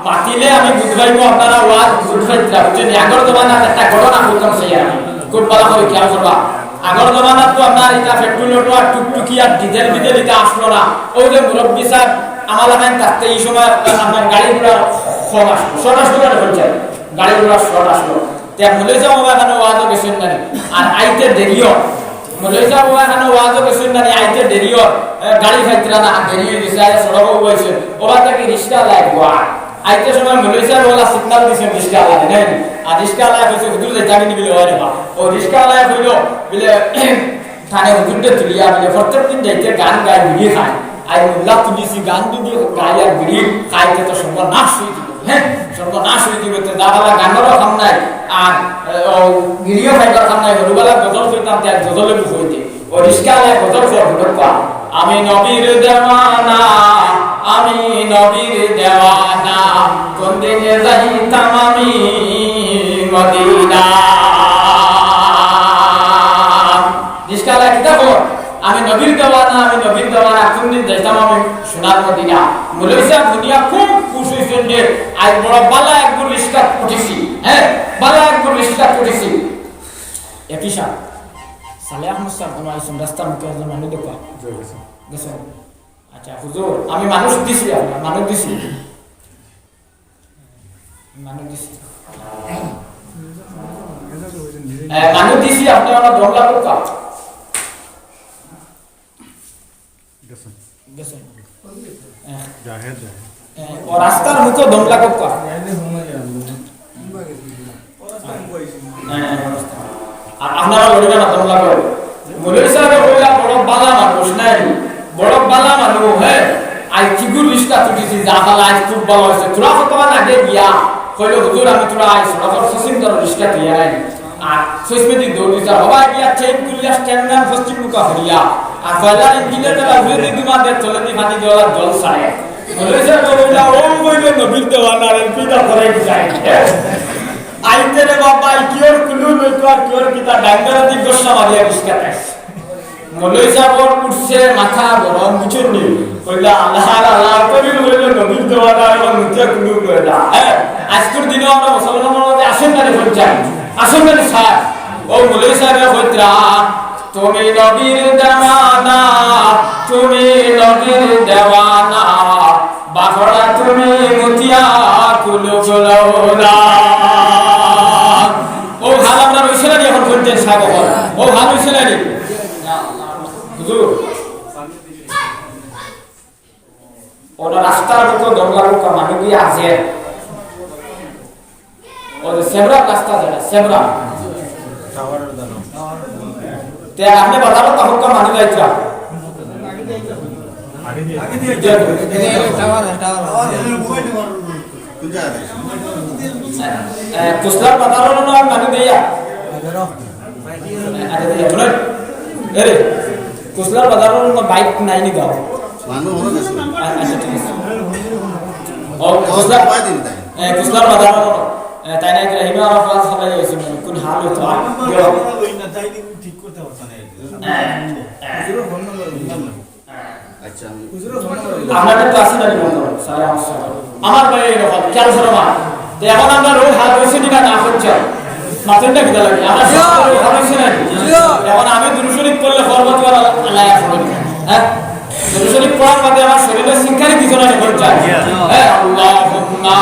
মাতিলে আমি বুঝাইমু, আপনারা ওয়াজ বুঝাইতরা, বুঝছইন নি? আগর জমানার একটা ঘটনা কইতাম চাইয়ার আমি, খুব ভালা করি খেয়াল করবা। আগর জমানাত তো আপনার ইটা পেট্রোল অটো আর টুকটুকি আর ডিজেল বিজেল ইটা আসলো না। ওই যে মুরব্বি সাব আমার লাখান থাকতে ই সময় আপনার গাড়ি ঘোড়া কম আসলো, শর্ট আসলো না, বলছে গাড়ি ঘোড়া শর্ট আসলো। তে মৌলভী সাব বাবা এখানো ওয়াজও গেছইন না নি, আর আইতে দেরিও। মৌলভী সাব বাবা এখানো ওয়াজও গেছইন না নি, আইতে দেরিও। এ, গাড়ি পাইতরা না, দেরি অই গেছে, আইয়া সড়কও বইছে। ওবা থাকি রিক্সা লাইব ওয়া। আইতে সময় মৌলভী সাব ওলা সিগনাল দিছে রিক্সা আলারে, নাই? আর রিক্সা আলায় কইছে, "হুজুর, যাইতা কিনি?" বিলে, "ওরে বা।" ও রিক্সা আলায় কইলো, বিলে, তানে হুজুররে তুলিয়া, বিলে, "প্রত্যেক দিন যাইতে গান গায়, বিড়ি খায়। আই মোল্লা তুলিছি, গান যদি গায় আর বিড়ি খায়, তে তো সর্বনাশ অই যিবো, হ্যাঁ? সর্বনাশ অই যিবো, তে যা বালা গানরও কাম নাই, আর, এ, ও বিড়িও খাইবার কাম নাই, হরুবালা গজল কইতাম, তে আর গজলে বুঝ অইতে।" ও রিক্সা আলায় গজল কর, হুজুর কর। আমি নবীর দেওয়ানা, আমি নবীর দেওয়ানা, কোন দিনে যাইতাম আমি মদিনা। রিক্সা আলায় কিতা কর? আমি নবীর দেওয়ানা, আমি নবীর দেওয়ানা, কোন দিন যাইতাম আমি সোনার মদিনা। মৌলভী সাব হুনিয়া খুব খুশ অইছইন যে আজ বড় বালা একজন রিক্সাত উঠছি, হ্যাঁ, বালা একজন রিক্সাত উঠছি। একই সাথে সালে আহমদ সাব কোনো আইসন রাস্তার মুখে একজন মানুষ দেখা গেছে। আচ্ছা, হুজুর, আমি মানুষ দিছি, আপনার মানুষ দিছি, মানুষ দিছি। এ, মানুষ দিছি, আপনি আমার দমলা করতা। গেছে। এ, জাহের, জাহের। এ, ও রাস্তার মুখে দমলা করতা। হ্যাঁ, হ্যাঁ, আর আপনারা লড়িবা না, তোমরা লড়ো। মৌলভী সাহেব কইলা, "বড় বালা মানুষ নাই, বড় বালা মানুষ, হ্যাঁ, আই চিগুর রিক্সা তুটিছি, যা বালা, আজ খুব বালা অইছে।" তোরা কতক্ষণ আগে গিয়া কইলো, "হুজুর, আমি তোরা আইছি, ওরা তোর সচিন তোর রিক্সা তুই নাই।" আর শেষ মেদি দৌড় দিছে, হবা গিয়া চেইন তুলিয়া স্ট্যান্ড গান পশ্চিম মুখা হইয়া, আর কয়লার ইঞ্জিনের তারা উড়ে দিয়ে দুমা দিয়ে চলে দিয়ে পানি দেওয়ার জল ছাড়ে। মৌলভী সাহেব কইলা, "ও কইলো নবীর দেওয়ানা, এমপিটা করে দিছে।" আইতে রে বাবা, কিওর কুলু লইতো আর কিওর কিতা ডাঙ্গারা দি গোসা মারিয়া বিস্কাট খাইছে। মৌলভী সাহেব ওর উঠছে মাথা গরম, বুঝছেন নি? কইলা, "আল্লাহ, আল্লাহ, কবি বললে নবীর দেওয়ানা, এখন মুখে কুলু কইলা।" হ্যাঁ, আজকের দিনে আমরা মুসলমানদের মধ্যে আসেন না রে, বলছেন? আসেন না রে স্যার? ও মৌলভী সাহেব কইতরা, "তুমি নবীর দেওয়ানা, তুমি নবীর দেওয়ানা।" বাফড়া তুমি মুতিয়া কুলু কুলৌলা। ও হাল আমরা রইছে না নি এখন পর্যন্ত সাহেব এখন? ও হাল রইছে না নি? হুজুর। ওটা রাস্তার মতো দমলা লোক মানুষ দিয়ে আছে। ও যে সেবরা রাস্তা যেটা, সেবরা। তে আপনি বাজারো তো হুক্কা মানি যাইতা। এ, কুসলার বাজারো না মানি দিয়া। আরে দিয়া, বলেন। এরে, কুসলার বাজারো না বাইক নাই নি গাও। মানু হলো না শুনে। আ-, আচ্ছা, ঠিক আছে। ও, কুসলার, কয় দিন তাই? এ, কুসলার বাজারো না। এ, তাই না, ইব্রাহিম আরাফাত সবাই হয়েছে, কোন হাল হইতো? আর, গেল। আচ্ছা, আমি আপনাদের তো আছে না, বন্ধু? সালাম, সালাম। আমার ভাই এরকম, খেয়াল করো না। তো এখন আমরা রোগ হাত হয়েছে কিনা না হচ্ছে? মাথুর না কিনা লাগে? আমরা সব রোগ হাত হয়েছে না? এখন আমি দুরূদ শরীফ পড়লে খরবত ওয়ালা আল্লাহ এখন। হ্যাঁ? দুরূদ শরীফ পড়ার বাদে আমার শরীরে সিনকারি দিত না এখন যায়। হ্যাঁ, আল্লাহুম্মা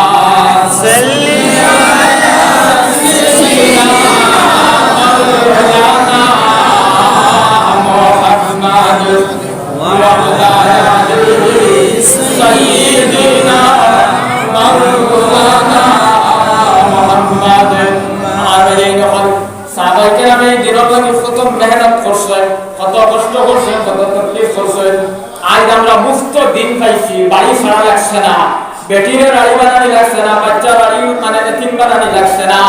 সাল্লি আলা সাইয়্যিদিনা মাওলানা মুহাম্মদ। ওয়া আলা আলি সাইয়্যিদিনা মাওলানা মুহাম্মদ। আমিন। সাহাবায়ে কেরামে এই দিনর লাগি কত মেহনত করছেন, কত কষ্ট করছেন, কত তকলিফ করছেন। আজ আমরা মুফত দিন পাইছি, বাড়ি ছাড়া লাগছে না, বেটিরে বাড়ি বানানি লাগছে না, বাচ্চা বাড়ি মানে এতিম বানানি লাগছে না,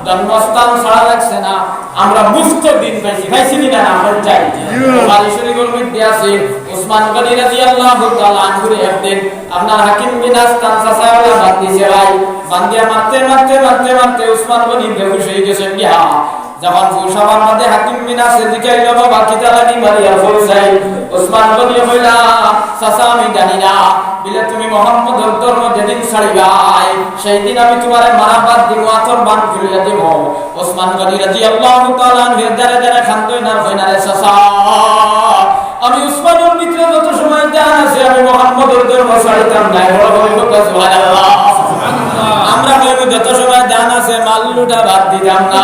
জন্মস্থান ছাড়া লাগছে না। আমরা মুফত দিন পাইছি, পাইছি নি না? না, বলুন চাই। বুখারী শরীফের মধ্যে আছে, উসমান গনি রাদিয়াল্লাহু তাআলা আনহুরে একদিন আপনার হাকিম বিন আহতাম চাচায় ওলা বান্দিছে ভাই, বান্দিয়া মারতে, মারতে, মারতে, মারতে উসমান গনি বেহুশ হয়ে গেছেন গিয়া। যখন হুশ আবার মাঝে হাকিম বিন আহতামে জিকাইল, "বাবা, কিতা লাগি মারিয়া ফেলছাই?" উসমান গনি কইলা, "চাচা, আমি জানি না।" বিলে, "তুমি মোহাম্মদর ধর্ম যেদিন ছাড়িবায়, সেই দিন আমি তোমারে মারা বাদ দিমু, আতর বান খুলিয়া দিমু।" উসমান গনি রাদিয়াল্লাহু তাআলা আনহু দাঁড়ে দাঁড়ে কান্দইন আর ধর্ম ছাড়তাম না, বড় বড় কথা, সুবহানাল্লাহ। আমরা কইমু যত সময় জান আছে, মাল লুটা বাদ দিতাম না।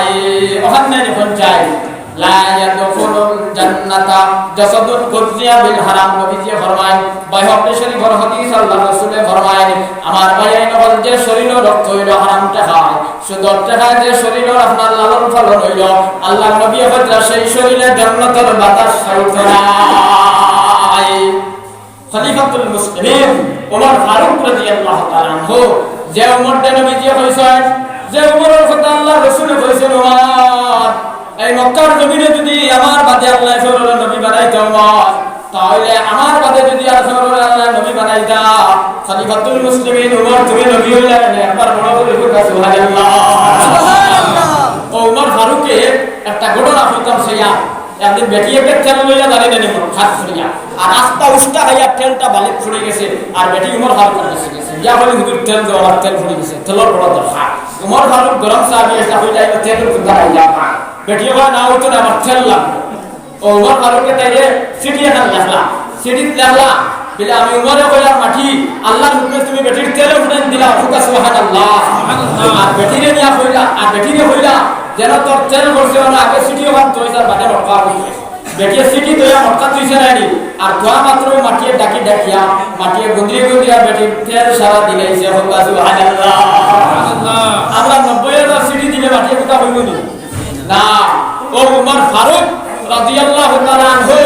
এই ওখান নাই এখন চাই। লা ইয়াদখুলুল জান্নাতা জাসাদুন গুযযিয়া বিল হারাম, নবীজি ফরমায়, বাইহাকী শরীফর হাদিস, আল্লাহর রাসূলে ফরমায়, আমার ভাইয়াইন অকল, যে শরীরো রক্ত অইলো হারাম টেকায়, সুদর টেকায় যে শরীরর আপনার লালন পালন অইলো, আল্লাহর নবী কইরা সেই শরীরে জান্নাতর বাতাস খাইতো নায়। খলিফাতুল মুসলিমিন ওমর ফারুক রাদিয়াল্লাহু তাআলা আনহু, যে ওমররে নবীজি কইছইন, যে ওমরর কথা আল্লাহর রাসূলে কইছইন, "ওমর, এই মক্কার জমিনো যুদি আমার বাদে আল্লায় কেউরে নবী বানাইতা ওমর, তাইলে আমার বাদে যুদি আর কেউরে আল্লায় নবী বানাইতা, খলিফাতুল মুসলিমিন ওমর তুমি নবী অইলায় নি?" একবার বড় করি কউক্কা, সুবহানাল্লাহ। সুবহানাল্লাহ। ওমর ফারুকে একটা ঘটনা কইতাম চাইয়ার, একদিন বেটিয়ে একটা তেল লইয়া দাঁড়িয়ে নেই মটকাত পড়িয়া, আর আস্তা উষ্টা খাইয়া তেলটা বালিত পড়ি গেছে, আর বেটি ওমর ফারুকর গেছে গেছে। ইয়া বলে, "হুজুর, তেল দেও, আমার তেল পড়ি গেছে, তেলর বড় দরকার।" ওমর ফারুক গরম চা দিয়া একটা কইলা, "ইটা তেলর কুন্তা খাইয়া পা।" বেটিয়ে কয়, "না, অইতো না, আমার তেল লাগবো।" ওমর ফারুকে তাইলে চিঠি এখান লেখলা, চিঠিত লেখলা, বলে, "আমি ওমরে কইলার মাটি, আল্লাহর হুকুমে তুমি বেটির তেল উঠাই দিলা, কউক্কা সুবহানাল্লাহ।" আর বেটিরে নিয়া কইলা, আর বেটিরে কইলা, "যেন তোর তেল পড়ছে, ওনা আগে চিঠি ওখান থইছ, আর বাদে মটকা উঠছে।" বেটিয়ে চিঠি থইয়া মটকা থইছে নানি, আর থওয়া মাত্র মাটিয়ে ডাকি ডাকিয়া, মাটিয়ে গুন্দ্রি গুন্দ্রিয়া বেটির তেল সারা দিলাইছে, কউক্কা সুবহানাল্লাহ। আমরা নব্বই হাজার চিঠি দিলে মাটিয়ে কথা কইবো নি? না, ও উমর ফারুক রাদিয়াল্লাহু তাআলা আনহু,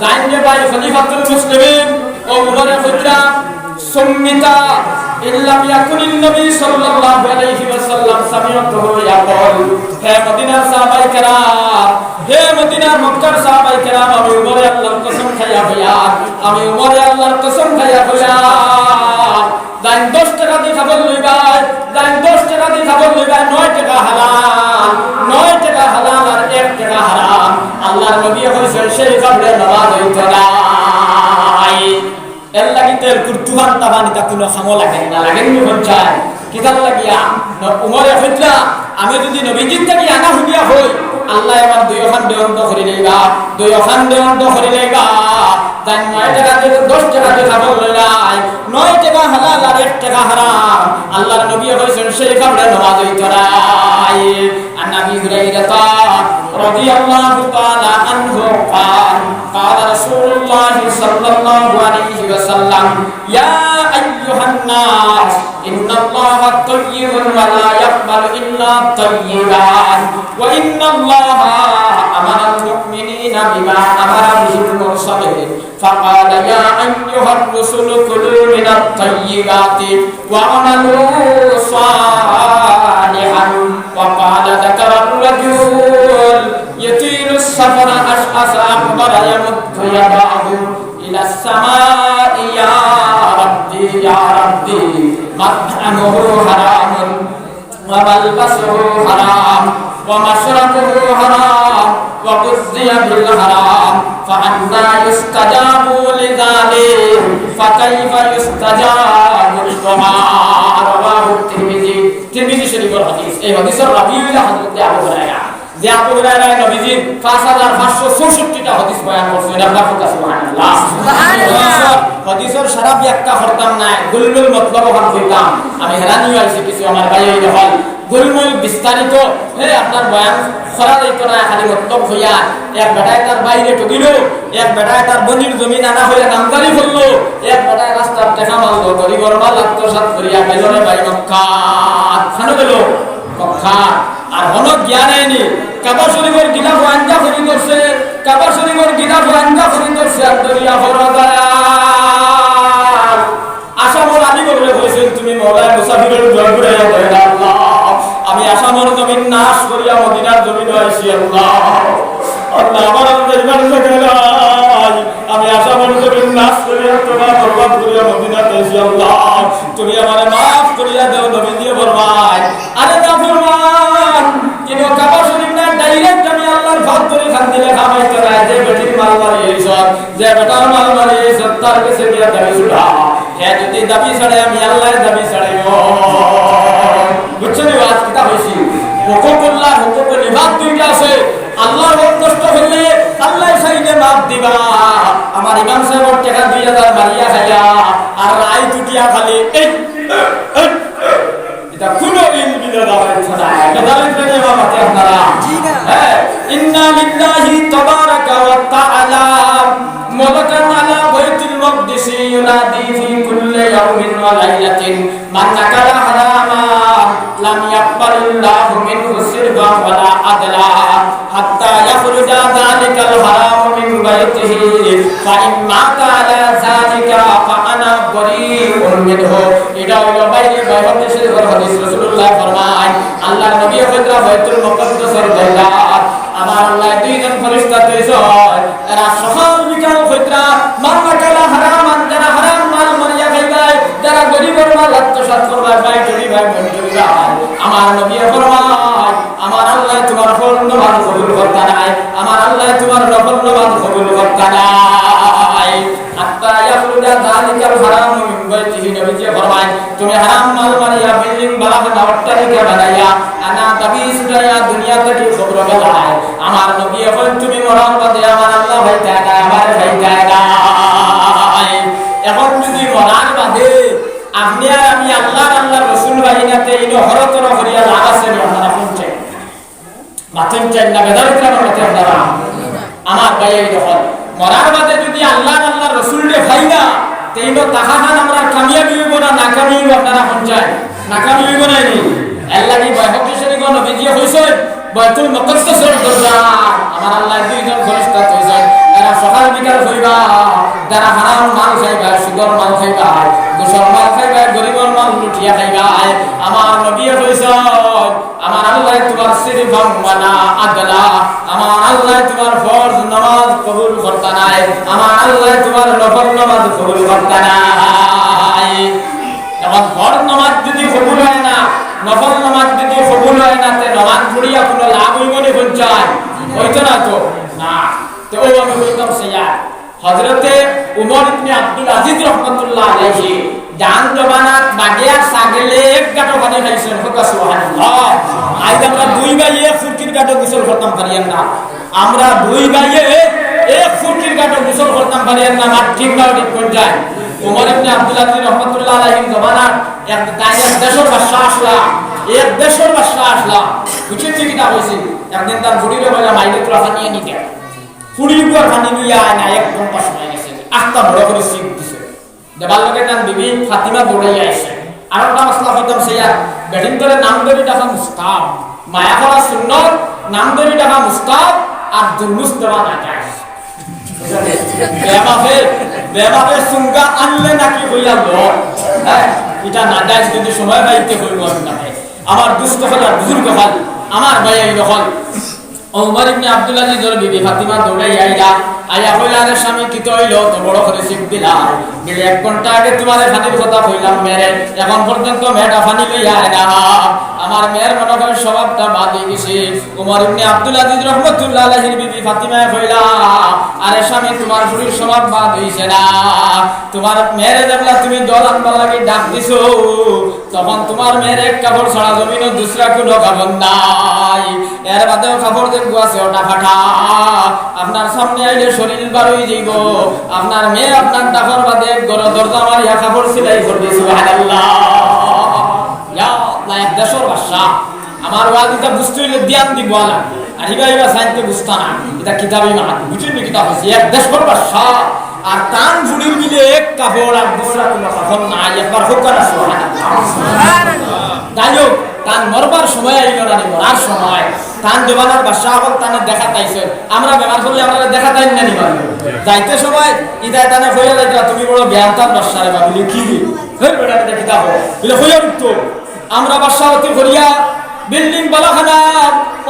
জাইন যে ভাই খলিফাতুল মুসলিমিন, ও উমরে কইরা, "সুম্মিতা ইন লাম ইয়াকুনিন নবী সাল্লাল্লাহু আলাইহি ওয়াসাল্লাম সামিআতুহু ইয়াকুল।" হে মদিনার সাহাবায়ে কেরাম, হে মদিনার মক্কার সাহাবায়ে কেরাম, আমি উমরে আল্লাহর কসম খাইয়া কইয়ার, আমি উমরে আল্লাহর কসম খাইয়া কইয়ার, জাইন দশ টেকা দি খাবার লইবায়, জাইন দশ টেকা দি খাবার লইবায়, নয় টেকা হালাল, নয় টেকা হালাল আর এক টেকা হারাম। আল্লাহর নবী কইছইন, সেই কারণে নামাজ অইতো নায়। এর লাগি তেল কুর্তুহান তাবানি তা কুনু কামো লাগে না, লাগে নি মন চায়। কিতার লাগিয়া? ন-, উমরে কইতরা, "আমি যুদি নবীজির থাকি আনা হুনিয়া হই, আল্লায় আমার দুইওখান দেওয়ান্ত করি লইবা, দুইওখান দেওয়ান্ত করি লইবা।" তাই নয় টেকা দি দশ টেকা দি খাবার লইলায়, নয় টেকা হালাল আর এক টেকা হারাম। আল্লাহর নবী কইছইন, সেই কারণে নামাজ অইতো নায়। عن أبي هريرة رضي الله تعالى عنه قال، قال رسول الله صلى الله عليه وسلم، يا أيها الناس، إن الله طيب ولا يقبل إلا طيبا، وإن الله أمر المؤمنين بما أمر به المرسلين، فقال، يا أيها الرسل كلوا من الطيبات واعملوا صالحا. وقال، ذكر الرجل يطيل السفر أشعث أغبر يمد يداه إلى السماء، يا ربي، يا ربي، مطعمه حرام، وملبسه حرام، ومشربه حرام، وغذي بالحرام، فأنى يستجاب لذلك؟ فكيف يستجاب للظمأ؟ رواه الترمذي। তিরমিজি শরীফর হাদিস। এই হাদিসর রাবি অইলা হযরত আবু হুরায়রা। যে আবু হুরায়রা নবীজির পাঁচ হাজার পাঁচশো চৌষট্টিটা হাদিস বয়ান করছইন, এটা আপনার কথা, সুবহানাল্লাহ। সুবহানাল্লাহ। হাদিসর, হাদিসর সারা ব্যাখ্যা করতাম না, গুলমুল মতলব অখান কইতাম। আমি হেরানিও আইছি কিছু আমার ভাই অকল। গুলমুল বিস্তারিত, হে, আপনার বয়ান করা যাইতো না, খালি মতলব কইয়া। এক বেটায় তার ভাইরে ঠগিলো, এক বেটায় তার বইনর জমিন আনা কইয়া নামজারি করলো, এক বেটায় রাস্তার টেকা মারলো, গরিবর মাল আত্মসাৎ করিয়া গেলো রে ভাই মক্কাত। খানো গেলো? মক্কাত। আর হনো গিয়া নাইনি, কাবা শরীফর গিলাফ আঞ্জা করি ধরছে, কাবা শরীফর গিলাফ আঞ্জা করি ধরছে, আর দরিয়া ভরা দয়া। আসামর আলী বগলে কইছইন, "তুমি মওলায় মুসাফিরর দোয়া ঘুরাইয়া দেও না আল্লাহ। আমি আসামর জমিন নাশ করিয়া মদিনার জমিনো আইছি আল্লাহ। আল্লাহ, আমার আর যাইবার জাগা নাই। আমি আসামর জমিন নাশ করিয়া, তওবা বরবাদ করিয়া মদিনাত আইছি আল্লাহ। তুমি আমারে মাফ করিয়া দেও।" নবীজিয়ে ফরমাইন, আরে না ফরমান, কিন্তু কাবা শরীফ না, direct আমি আল্লাহর ফাত ধরি খান দিলে কামাইতো না। যে বেটির মাল মারি এইসব, যে বেটার মাল মারি এইসব, তার গেছে গিয়া দাবি ছুড়া। হে যদি দাবি ছাড়ে, আমি আল্লাহর দাবি ছাড়াইমু। বুঝছো নি ওয়াজ কিতা কইছি? হুকুকুল্লাহ, হুকুকুল ইবাদ দুইটা আছে। আল্লাহর হক নষ্ট করলে আল্লাহ চাইলে মাফ দিবা, আমার ইমাম সাহেবর টেকা দুই হাজার মারিয়া খাইয়া, আর রাইত উঠিয়া খালি এই, এই, এই। ইটা কুনু ইলমির দাওয়াত না। বেজাল ইসলামী আমার মাঝে আপনারা। জি না। হ্যাঁ, ইন্না লিল্লাহি তাবারাকা ওয়া তাআলা মালাকান আলা বাইতুল মাকদিসি ইউনাদি ফি কুল্লি ইয়াউমিন ওয়া লাইলাতিন মান আকালা হারামান লাম ইয়াকবালিল্লাহু মিনহু সিরফান ওয়ালা আদলা হাত্তা ইয়াখরুজা যালিকাল হারামু মিন বাইতিহি, ফাইন মাতা আলা যালিকা ফাআনা বারিউম মিনহু। ইটা অইলো বাইরে বাইহাকি শরীফর হাদিস। রাসূলুল্লাহ ফরমায়, আল্লাহর নবী হযরত বাইতুল মুকাদ্দাসর দরজাত আমার আল্লাহ দুইজন ফেরেশতা থইছইন। এরা সকাল বিকাল কইতরা, "মান আকালা হারামান", যারা হারাম মাল মারিয়া খাইবায়, যারা গরিবর মাল আত্মসাৎ করবায়, ভাই চুরি ভাই, বোন চুরি ভাই। আমার নবী ফরমায়, "আমার আল্লাহ তোমার ফরজ নামাজ কবুল করতা নায়, আমার আল্লাহ তোমার নফল নামাজ কবুল করতা নায়।" হাত্তা ইয়াখরুজা যালিকাল হারামু মিন বাইতিহি, নবীজি ফরমায়, তুমি হারাম মাল মারিয়া বিল্ডিং বানাইয়া, অট্টালিকা বানাইয়া, আনা দাবি ছুটাইয়া দুনিয়া থাকি কবরো গেলায়। আমার নবী অখন তুমি মরার বাদে আমার আল্লাহ পাইতায় নায়, আমারে পাইতায় নায়। অখন যদি মরার বাদে আপনে আর আমি আল্লাহর, আল্লাহর রসুল পাই না, তে ইনো হরতর করিয়া লাভ আছে নি? আপনারা কউক্কা। মাতইন চাই না, বেজাল ইসলামী আমার মাঝে আপনারা। আমার ভাই, এই দেখো, মরার বাদে যদি আল্লাহর, আল্লাহর রসুলরে পাই না, তে ইনো থাকাখান আমরার কামিয়াবি অইবো না নাকামি অইবো? আপনারা কউক্কা, নাকামি অইবো না নি? এরলাগি বাইহাকি শরীফো নবীজিয়ে কইছইন, বাইতুল মুকাদ্দাসর দরজাত আমার আল্লাহ দুইজন ফেরেশতা থইছইন, এরা সকাল বিকাল কইবা, যারা হারাম মাল খাইবায়, সুদর মাল খাইবায়, ঘুষর মাল খাইবায়, গরিবর মাল লুটিয়া খাইবায়, আমার নবীয়ে কইছইন, আমার আল্লাহ তোমার সিরফান ওয়ালা আদলা, আমার আল্লাহ তোমার ফরজ নামাজ কবুল করতা নায়, আমার আল্লাহ তোমার নফল নামাজ কবুল করতা নায়। অখন ফরজ নামাজ যদি কবুল অয় না, নফল নামাজ যদি কবুল অয় না, তে নামাজ পড়িয়া কুনু লাভ অইবো নি? কউক্কা, অইতো না তো? না। তে অউ আমি কইতাম চাইয়ার, হযরতে উমর ইবনে আব্দুল আজিজ রহমতুল্লাহ আলাইহি, তান জমানাত বাঘে আর ছাগলে এক গাটো পানি খাইছইন। কউক্কা সুবহানাল্লাহ। আইজ আমরা দুই ভাইয়ে এক ফুটকির গাটো গোসল করতাম পারিয়ার না। আমরা দুই ভাইয়ে এক ফুটকির গাটো গোসল করতাম পারিয়ার না। মাত ঠিক না ঠিক? কউক্কা। উমর ইবনে আব্দুল আজিজ রহমতুল্লাহ আলাইহির জমানাত এক, তাইন এক দেশর বাদশা আছলা, এক দেশর বাদশা আছলা। বুঝছইন নি কিতা কইছি? একদিন তান ফুড়িরে কইলা, "মাইরে তোরা পানি আনি দে।" ফুড়ি বুয়ার পানি লইয়া আয় না, এক ঘন্টা সময় গেছে। আখতা বড় করি ছিপ দিছে। দেবার লগে তান বিবি ফাতিমা দৌড়াইয়া আইছে। আরোকটা মাসলা কইতাম চাইয়ার, বেটিন্তরে নাম ধরি ডাকা মুস্তাহাব, মায়া করা সুন্নত, নাম ধরি ডাকা মুস্তাহাব, আর দুরমুশ দেওয়া নাজায়েজ। বেমাপে, বেমাপে সুঙ্গা আনলে নাকি কইয়া লো, হ্যাঁ, ইটা নাজায়েজ, যদি সময় পাইতে কইবো আমি নাকি। আমার দুস্ত অকল আর বুজুর্গ অকল, আমার ভাই অকল, উমর ইবনে আব্দুল আজিজর বিবি ফাতিমা দৌড়াইয়া আইলা, আইয়া কইলা, "আরে স্বামী, কিতা অইলো? অত বড় করি ছিপ দিলা। বিলে এক ঘন্টা আগে তোমারে পানির কথা কইলাম মেরে, এখন পর্যন্ত মেয়েটা পানি লইয়া আয় না। আমার মেয়ের মনে হয় স্বভাবটা বাদ অই গেছে।" উমর ইবনে আব্দুল আজিজ রহমতুল্লাহ আলাইহির বিবি ফাতিমায় কইলা, "আরে স্বামী, তোমার ফুড়ির স্বভাব বাদ অইছে না। তোমার মেয়েরে দেখলা তুমি জল আনবার লাগি ডাক দিছো, তখন তোমার মেয়ের এক কাপড় ছাড়া জমিনো দুসরা কুনু কাপড় নাই। এর বাদেও কাপড় যেগু আছে ওটা ফাটা। আপনার সামনে আইলে শরীল বার অই যাইবো। আপনার মেয়ে আপনার ডাকর বাদে এক ঘরো দরজা মারিয়া কাপড় সিলাই করবে।" সুবহানাল্লাহ। ইয়া আল্লাহ, এক দেশর বাদশা। আমার ওয়াজ ইটা বুঝতে অইলে ধ্যান দি বলা। আর ইবা ইবা সাইনতে বুঝতা না। ইটা কিতাবি মাহাত। বুঝছইন নি কিতা কইছি? এক দেশর বাদশা আর তান ফুড়ির বিলে এক কাপড় আর দুসরা কুনু কাপড় নাই। একবার কউক্কা না সুবহানাল্লাহ। যাই হোক, তান মরবার সময় আইলো না নি, মরার সময়। তান জমানার বাদশা অকল তানে দেখাত আইছইন। আমরা বেমার করলে আমরারে দেখাত আইন না নি মানে। যাইতে সময় ইতায় তানে কইয়া যাইতরা, "তুমি বড় বেয়ান্তার বাদশা রে বা।" বুলে, "কি রে? হেই বেটা, ইটা কিতা কও?" বুলে, "কইয়া উঠতো।" আমরা বাদশাহতি করিয়া বিল্ডিং বালাখানা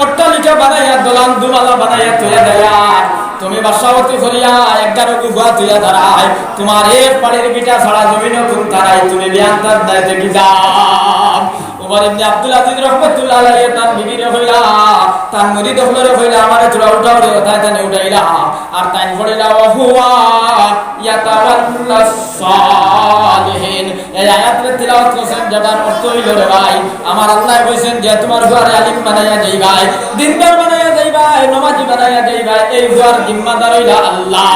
অট্টালিকা বানাইয়া, দলান দুমালা বানাইয়া তৈয়া দেয়ার। তুমি বাদশাহতি করিয়া এগারো গুফা তৈয়া দাঁড়ায়, তোমার এক পাড়ের বিটা ছাড়া জমিনো কুন্তা নাই, তুমি বেয়ান্তার দায় দেখি যাও। উমর ইবনে আব্দুল আজিজ রহমতুল্লাহ আলাইহি তান বিবিরে কইলা, তান মুরিদ অকলরে কইলা, "আমারে তোরা উঠাও রে", তাইন তানে উঠাইলা। আর তাইন পড়িলা, "ওয়া হুয়া ইয়াতাওয়াল্লাস সালিহিন।" এই আয়াতরে তিলাওয়াত করছইন, যেটার অর্থ অইলো রে ভাই, আমার আল্লায় কইছইন যে তোমার ফুয়ারে আলিম বানাইয়া যাইবায়, দিনদার বানাইয়া যাইবায়, নমাজি বানাইয়া যাইবা, এই ফুয়ার জিম্মাদার অইলা আল্লাহ।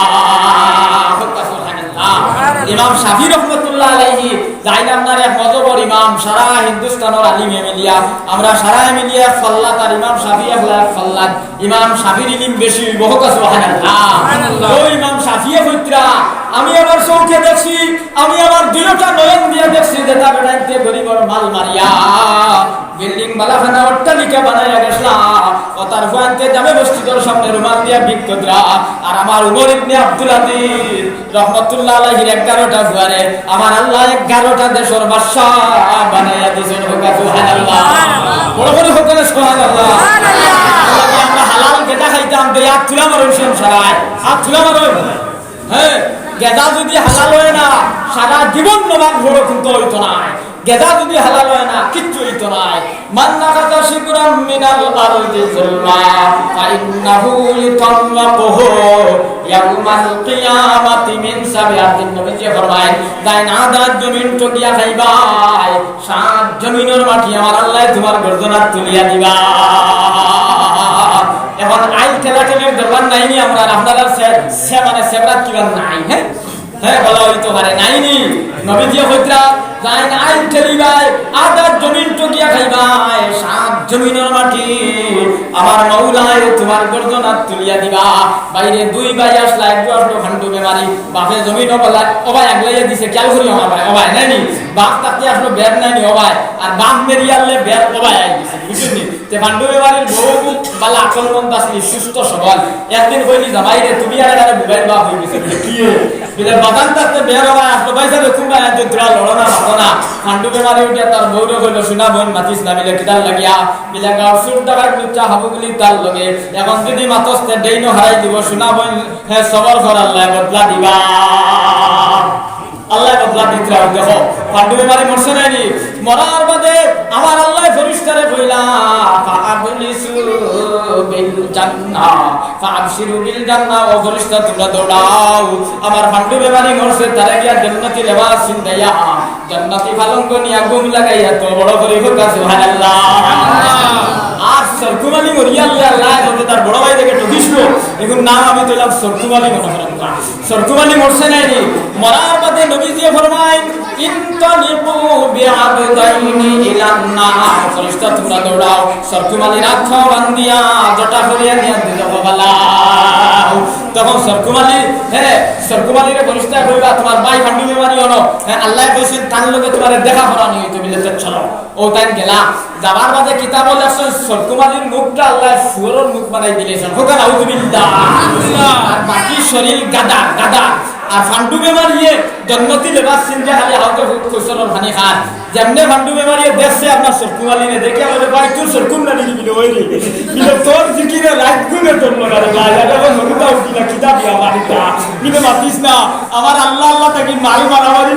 সুবহানাল্লাহ। ইমাম শাফি রহমতুল্লাহ আলাইহি, যাইন আপনার এক মজহবর ইমাম, সারা হিন্দুস্তানর আলিমে মিলিয়া, আমরা সারায় মিলিয়া এক ফাল্লাত, আর ইমাম শাফি একলা এক ফাল্লাত। ইমাম শাফির ইলিম বেশি অইবো, কউক্কা সুবহানাল্লাহ। ও ইমাম শাফিয়ে কইতরা, আমি আমার চউখে দেখছি, আমি আমার দুইওটা নয়ন দিয়া দেখছি, যেতা বেটাইন্তে গরিবর মাল মারিয়া বিল্ডিং বালাখানা অট্টালিকা বানাইয়া গেছলা, অতার ফুয়াইন্তে জামে মসজিদর সামনে রুমাল দিয়া ভিক কররা, আর আমার উমর ইবনে আব্দুল আজিজ রহমতুল্লাহ আলাইহির এগারোটা ফুয়ারে আমার আল্লায় এগারোটা দেশর বাদশা বানাইয়া দিছইন। কউক্কা সুবহানাল্লাহ। বড় করি কউক্কা না সুবহানাল্লাহ। আমরা হালাল গেদা খাইতাম, তে আত তুলা মারইন সব সারায়। আত তুলা মারইন। হ্যাঁ, গেদা যুদি হালাল অয় না, সারা জীবন নমাজ পড়ো কিন্তু অইতো নায়। গেদা যুদি হালাল অয় না, কিচ্ছু অইতো নায়। মান নাকাসা শিবরাম মিনাল আরদি যুলমা ফাইন্নাহু ইউতাওয়াক্কুহু ইয়াউমাল কিয়ামাতি মিন সাবআতিন। নবীজি ফরমাইন, যাইন আদাত জমিন টগিয়া খাইবায়, সাত জমিনর মাটি আমার আল্লায় তুমার গর্দনাত তুলিয়া দিবা। এখন আইল ঠেলাঠেলির দরকার নাই নি আমরার, আপনারার সে, সে মানে সেবরাত কিবার নাই, হ্যাঁ? হ্যাঁ, বলা অইতো পারে, নাই নি? নবীজিয়ে কইতরা, যাইন আইল ঠেলিবায়, আদাত জমিন টগিয়া খাইবায়, সাত জমিনর মাটি আমার মওলায় তুমার গর্দনাত তুলিয়া দিবা। বাইরে দুই ভাই আছলা, একগু আছলো ফান্ডু বেমারি, বাফে জমিন অবায়, অবায় আগলাইয়া দিছে, খিয়াল করি আমার ভাই, অবায় নাই নি? বাফ থাকতে আছলো বের নাই নি অবায়, আর বাফ মেরিয়ালে বের অবায় আই গেছে, বুঝছইন নি? তে ফান্ডু বেমারির বউ বালা আকলমন্দ আছলি, সুস্থ সবল। একদিন কইলি, "জামাইরে, তুমি আর এখানে বুড়াইর বাফ অই গেছো।" বলে, "কিয়ে?" বলে, "বাজান থাকতে বের অবায় আছলো, ভাই সাহেব, কুনবায় আনছো, তোরা লড়ো না, মাতো না।" ফান্ডু বেমারি উঠিয়া তার বউরে কইলো, "সোনা বইন, মাতিস না।" বলে, "কিতার লাগিয়া?" বলে, "গাঁওর চুর ডাকাত লুচ্চা হাবুগুলি তার লগে, এখন যুদি মাতস তে ডেইনো হারাই দিবো, সোনা বইন, হে সবর কর, আল্লায় বদলা দিবা।" আল্লায় বদলা দিতরা। দেখো, ফান্ডু বেমারি মরছে নায় নি? মরার বাদে আমার আল্লায় ফিরিস্তারে কইলা, "ফাআবশিরু বিল জান্নাহ, ফাআবশিরু বিল জান্নাহ, ও ফিরিস্তা, তুমরা দৌড়াও, আমার ফান্ডু বেমারি মরছে, তারে গিয়া জান্নাতি লেবাস ছিন্দাইয়া, জান্নাতি পালঙ্ক নিয়া ঘুম লাগাইয়া তো বড় করি কউক্কা সুবহানাল্লাহ।" আর সরকুম আলী মরিয়া আল্লায়, আল্লায় বলতে তার বড় ভাই দেখে ঠকিছিল, এখন নাম আমি দিলাম সরকুম আলী মনে করেন না। সরকুম আলী মরছে নায় নি? মরার বাদে নবীজিয়ে ফরমাইন, "ইনতালিকু বিআবদাইনি ইলান নার।" ফিরিস্তা তুমরা দৌড়াও, সরকুম আলীর আত পাও বান্ধিয়া জটা করিয়া নিয়া দুজখো ফালাও। তখন সরকুম আলী, হ্যাঁ, সরকুম আলীরে ফিরিস্তায় কইবা, "তুমার ভাই ফান্ডু বেমারি অনো, হ্যাঁ, আল্লায় কইছইন তান লগে তুমারে দেখা করানি অইতো, বলে তো চলো।" অউ তাইন গেলা। যাবার বাদে কিতাবো লেখছইন, সরকুম আলীর মুখটা আল্লায় শুয়োরর মুখ বানাই দিলাইছইন। কউক্কা নাউজুবিল্লাহ। আর বাকি শরীর গাদা, গাদা। আর ফান্ডু বেমারিয়ে জন্নতি লেবাস ছিন্দে খালি হাউজর কইছলর পানি খার। যেমনে ফান্ডু বেমারিয়ে দেখছে আপনার সরকুম আলীরে, দেখিয়া কইলো, "ভাই, তোর সরকুম না দেখি বিলো ওই রে। বিলো তোর জিকিরে রাইত গুনে তোর লগারে ভাই, আর এখন হলুদা উঠি না, কিতা দিয়া মারিতা। বিলো মাতিস না, আমার আল্লাহ আল্লাহ তাকে মারি মারামারি।"